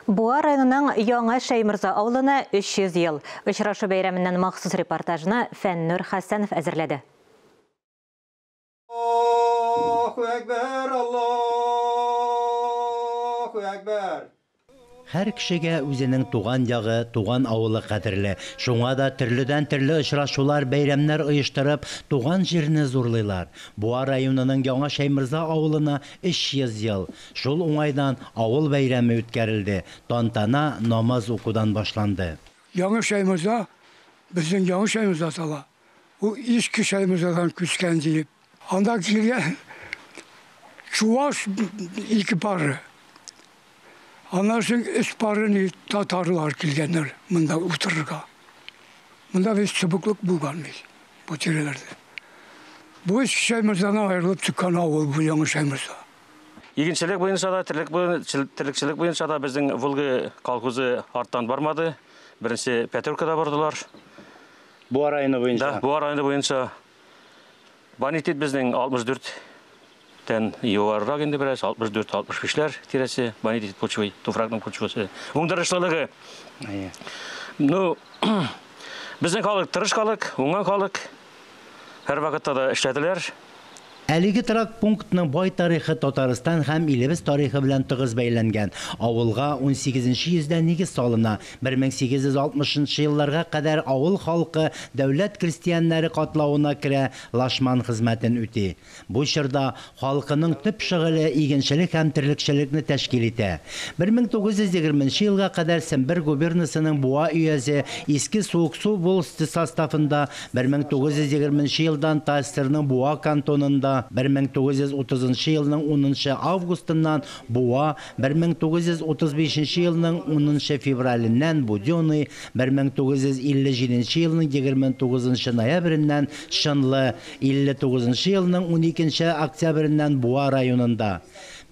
Буа районының Яңа Шәйморза авылына 300 ел. Очрашу бәйрәменнән махсус репортажны Фәннур Хәсәнов әзерләде. Аллаһу әкбәр, Аллаһу әкбәр. Һәр кешегә үзенең туган ягы, туган авылы кадерле. Шуңа да төрледән-төрле очрашулар, бәйрәмнәр оештырып, туган җирне зурлыйлар. Буа районының Яңа Шәйморза авылына 300 ел. Шул уңайдан авыл бәйрәме үткәрелде. Тантана намаз укудан башланды. Яңа Шәйморза безнең Яңа Шәйморза атала. Ул Иске Шәйморзадан күчкән диеп. Анда килгән чуваш ике пары. Аннан соң өч пары татарлар килгәннәр монда утырырга. Монда без чыбыклык булган без бу тирәләрдә. Бу Иске Шәйморзадан аерылып чыккан авыл бу Яңа Шәйморза. Игенчелек буенча да, терлекчелек буенча да безнең Волга колхозы арттан бармады. Беренче пятеркада бардылар. Буа районы буенча. Да, Буа районы буенча. Бонитет безнең 64-тән югарырак инде бераз, 64-65ләр тирәсе, бонитет почвы, туфракның почвасы. Уңдырышлылыгы. Ну, безнең халык тырыш халык, уңган халык. Һәр вакытта да эшләделәр. Әлеге торак пунктның бай тарихы Татарстан һәм илебез тарихы белән тыгыз бәйләнгән. Авылга 18 йөздә нигез салына. 1860 елларга кадәр авыл халкы дәүләт крестьяннары катлавына керә, лашман хезмәтен үти. Бу чорда халкының төп шөгыле игенчелек һәм терлекчелекне тәшкил итә. 1920 елга кадәр Сембер губернасының Буа өязе Иске Суыксу волосте составында, 1920 елдан ТАССРның Буа кантонында, 1930 елның 10 августыннан Буа, 1935 елның 10 февраленнән Буденный, 1957 елның 29 ноябреннән Чынлы, 59 елның 12 октябреннән Буа районында.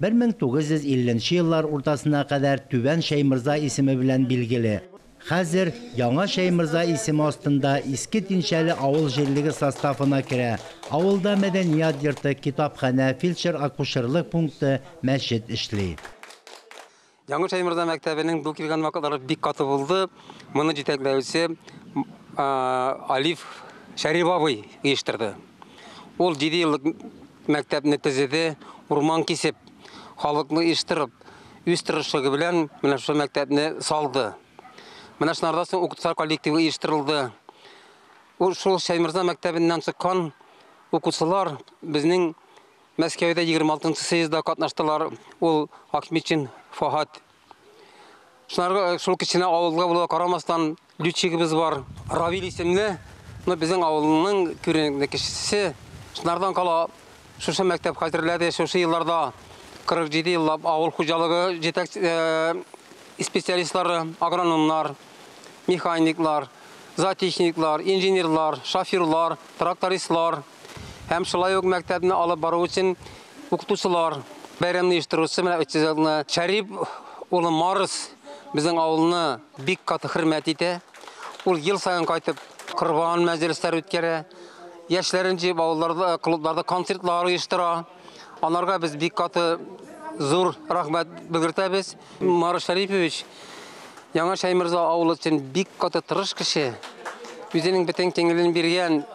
1950 еллар уртасына кадәр Түбән Шәйморза исеме белән билгеле. Хәзер Яңа Шәйморза исеме астында Иске Тинчәле авыл җирлеге составына керә. Авылда мәдәният йорты, китапханә, фельдшер-акушерлык пункты, мәчет эшли. Яңа Шәйморза мәктәбенең бу килгән вакытлары бик каты булды. Моны җитәкләүче Алиф Шәриф абый оештырды. Ул 7 еллык мәктәпне төзеде, урман кисеп, халыкны оештырып, үз тырышлыгы белән менә шул мәктәпне салды. Менә шунардан соң укытучылар коллективы оештырылды. Ул шул Шәйморза мәктәбеннән чыккан укучылар безнең Мәскәүдә 26 съездда катнаштылар. Ул Ахметшин Фахат. Шунарга шул кечкенә авылга булуга карамастан летчигыбыз бар. Равил исемле, но безнең авылның күренекле кешесе. Шунардан кала шушы мәктәп хәзерләде. Шушы елларда 47 еллап авыл хуҗалыгы җитәкче специалистлары, агрономнар, механиклар, зоотехниклар, инженерлар, шоферлар, трактористлар һәм шулай ук мәктәпне алып бару өчен укытучылар, бәйрәмне оештыручы менә өч Шәрип улы Марс безнең авылны бик каты хөрмәт итә. Ул ел саен кайтып корбан мәҗлесләре үткәрә. Яшьләрен җыеп авылларда, клубларда концертлар оештыра. Аларга без бик каты зур рәхмәт белдертәбез. Марс Шәрипович Яңа Шәйморза авылы өчен бик каты тырыш кеше. Үзенең бөтен киңлеген биргән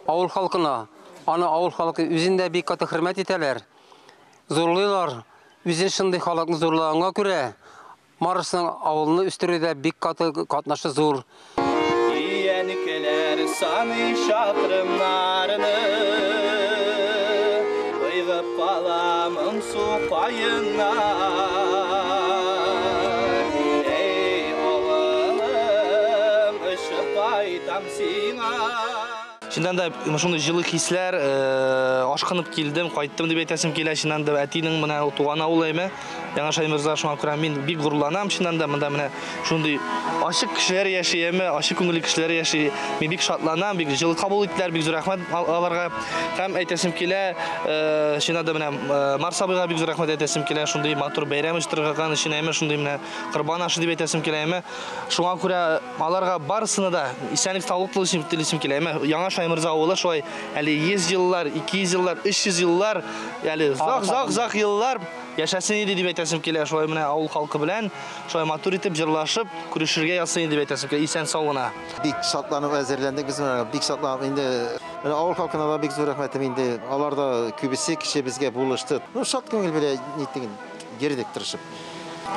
авыл халкына. Аны авыл халкы үзен дә бик каты хөрмәт итәләр. Зурлыйлар. Үзен шундый халыкны зурлаганга күрә, Марсның авылны үстерүдә бик каты катнашы зур. Иянекеләр саный чакрымнарны, Кыйгып кала моңсу каеннар. Эй, авылым, очып кайтам сиңа. Чыннан да шундый җылы хисләр, ашкынып килдем, кайттым дип әйтәсем килә. Чыннан да әтинең менә туган авылы әйме, Яңа Шәйморза, шуңа күрә мин бик горурланам. Чыннан да монда менә шундый ачык кешеләр яши, әйме, ачык күңелле кешеләр яши. Мин бик шатланам, бик җылы кабул иттеләр, бик зур рәхмәт аларга. Һәм әйтәсем килә, чыннан да менә Марс абыйга бик зур рәхмәт әйтәсем килә, шундый матур бәйрәм оештырган өчен, әйме, шундый менә корбан ашы дип әйтәсем килә, әйме. Шуңа күрә аларга барысына да исәнлек, саулык телисем килә, әйме. Яңа Шәйморза авылы шулай әле 100 еллар, 200 еллар, 300 еллар, әле озак, озак, озак еллар Яшәсен иде дип әйтәсем килә, шулай менә авыл халкы белән шулай матур итеп җырлашып, күрешергә язсын иде дип әйтәсем килә, исән сау гына. Бик шатланып әзерләндек без моңа, бик шатланып инде. Менә авыл халкына да бик зур рәхмәтем инде. Алар да күбесе кеше безгә булышты. Ну, шат күңел белән ниттек, йөрдек тырышып.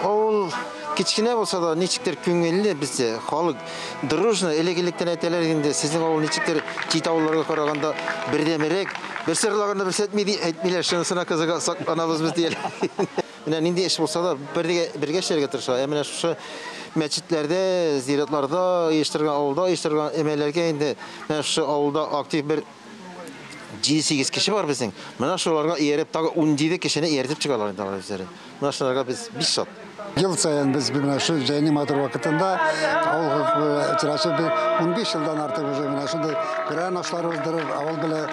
Авыл кечкенә булса да, ничектер күңелле бездә. Халык дружно, элек-электән әйтәләр инде, сезнең авыл ничектер чит авылларга караганда бердәмрәк. Берсе ырлаганда берсе әйтми, әйтмиләр, шунысына кызыга сакланабыз без дияләр. Менә нинди эш булса да, бергә эшләргә тырыша. Ә менә шушы мәчетләрдә, зиратларда оештырган, авылда оештырган әмәлләргә инде менә шушы авылда актив бер 7-8 кеше бар безнең. Менә шуларга ияреп тагы 17 кешене ияртеп чыгалар инде алар үзләре. Менә шуларга без бик шат. Ел саен без менә шу җәйнең матур вакытында авыл халкы белән очрашып, 15 елдан артык уже менә шундый Коръән ашлары уздырып, авыл белән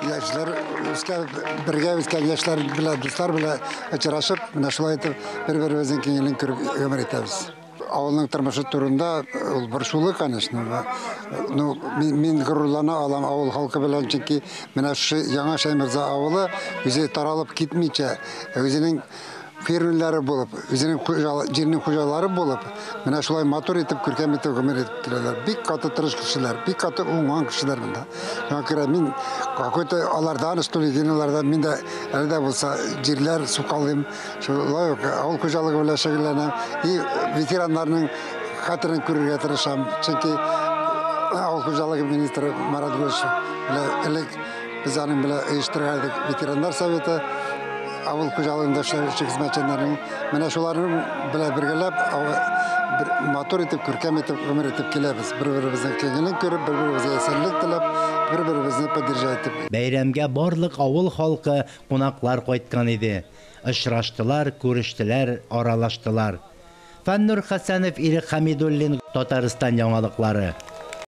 яшьләр үскән, бергә үскән яшьләр белән, дуслар белән очрашып, менә шулай итеп бер-беребезнең күңелен күреп гомер итәбез. Авылның тормышы турында ул борчулы, конечно. Ну, мин горурлана алам авыл халкы белән, чөнки менә шушы Яңа Шәйморза авылы үзе таралып китмичә, үзенең фермерлары булып, үзенең җирнең хуҗалары булып, менә шулай матур итеп, күркәм итеп гомер итеп киләләр. Бик каты тырыш кешеләр, бик каты уңган кешеләр монда. Шуңа күрә мин какой-то алардан, что ли, геналардан мин дә әле дә булса җирләр сукалыйм, шулай ук авыл хуҗалыгы белән шөгыльләнәм. И ветераннарның хәтерен күрергә тырышам, чөнки авыл хуҗалыгы министры Марат Гошев белән элек без аның белән оештырган идек ветераннар советы, авыл хуҗалыгында эшләүче хезмәтчәннәрнең менә шуларның белән бергәләп бер матур итеп, күркәм итеп гомер итеп киләбез. Бер-беребезнең күңелен күреп, бер-беребезгә исәнлек теләп, бер-беребезне поддержать итеп. Бәйрәмгә барлык авыл халкы, кунаклар кайткан иде. Очраштылар, күрештеләр, аралаштылар. Фәннур Хәсәнов, Ирек Хамидуллин, Татарстан яңалыклары.